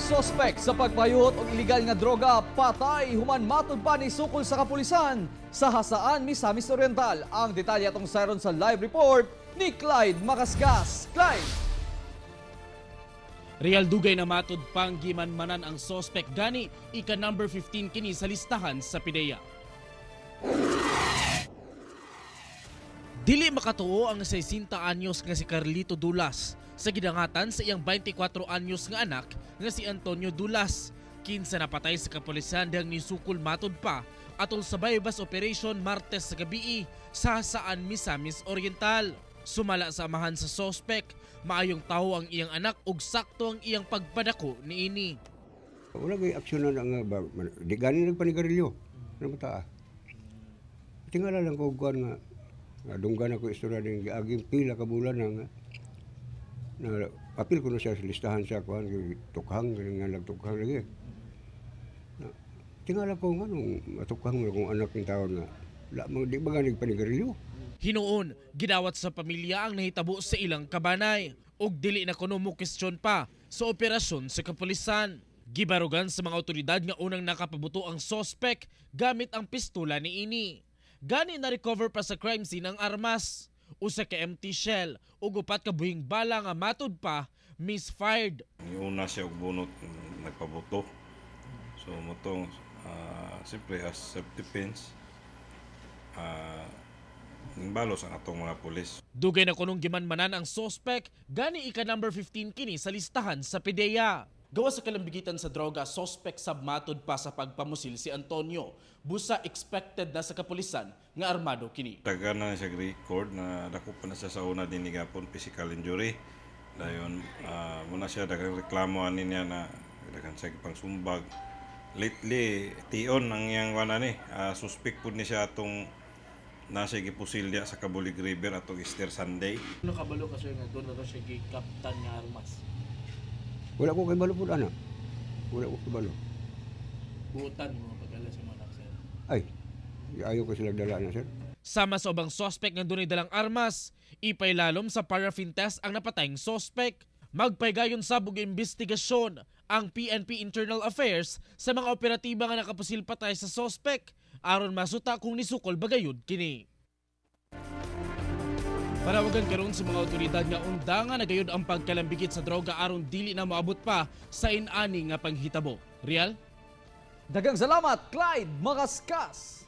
Sospek sa pagpayuhot og illegal nga droga patay human matud pa ni sukol sa kapulisan sa Jasaan, Misamis Oriental. Ang detalye atong sayron sa live report ni Clyde Macascas. Clyde! Real, dugay na matud pang gimanmanan ang sospek, gani ika number 15 kini sa listahan sa PDEA. Dili makatuo ang 60 anyos nga si Carlito Dulas sa gidangatan sa iyang 24 anyos nga anak nga si Antonio Dulas, kinsa napatay sa kapulisan dihang nisukol matud pa atol sa buy-bust operation Martes sa gabii sa Jasaan, Misamis Oriental. Sumala sa amahan sa sospek, maayong tawo ang iyang anak ug sakto ang iyang pagpadako niini. Wala kay aksyon na nga ba, di gani nagpanigarilyo. Ano ba ta? Tingala lang ko kuan nga nga dunggan ako istorya din giaging pila ka bulan na nga na apil ko na siya sa listahan sa kuan tukhang nga nagtukhang lagi. Na, tingala ko nga nung matukhang mo akong anak ng taon nga la di ba gani panigarilyo? Hinuon, gidawat sa pamilya ang nahitabo sa ilang kabanay ug dili na kuno mo question pa sa operasyon sa kapulisan. Gibarugan sa mga otoridad nga unang nakapabuto ang sospek gamit ang pistola niini. Gani na-recover pa sa crime scene ang armas, usa ka empty shell ug upat ka buhing bala nga matud pa misfired. Una siya og bunot, nagpabuto. So motong siyempre as self-defense, balos ang atong mga pulis. Dugay na kunong gimanmanan ang sospek, gani ika number 15 kini sa listahan sa PDEA. Gawa sa kalambigitan sa droga, sospek sab matud pa sa pagpamusil si Antonio. Busa expected na sa kapulisan nga armado kini. Daghan na siya record na dako pa na siya sa una din ni gapon physical injury. Dayon muna siya daghang reklamo ani niya na daghan siya gipangsumbag. Lately tion ang iyang wala ni suspect pud ni siya atong nasa gipusil diya sa Kabulig River atong Easter Sunday. Nakabalo ka, sir, nga doon na siya gikaptan nga armas? Wala ko kay balo pud ana. Wala ko kabalo. Buutan mo pag-ala sa mga anak, sir? Ay, ayaw ko sila dala na, sir. Sama sa ubang sospek nga dunay dalang armas, ipailalom sa paraffin test ang napatayng sospek. Magpaygayon sab og investigasyon ang PNP Internal Affairs sa mga operatiba nga nakapusil patay sa sospek aron masuta kung nisukol bagayod kini. Panawagan karon sa mga otoridad nga undangan na gayud ang pagkalambigit sa droga aron dili na moabot pa sa inani nga panghitabo. Real? Daghang salamat, Clyde Macascas!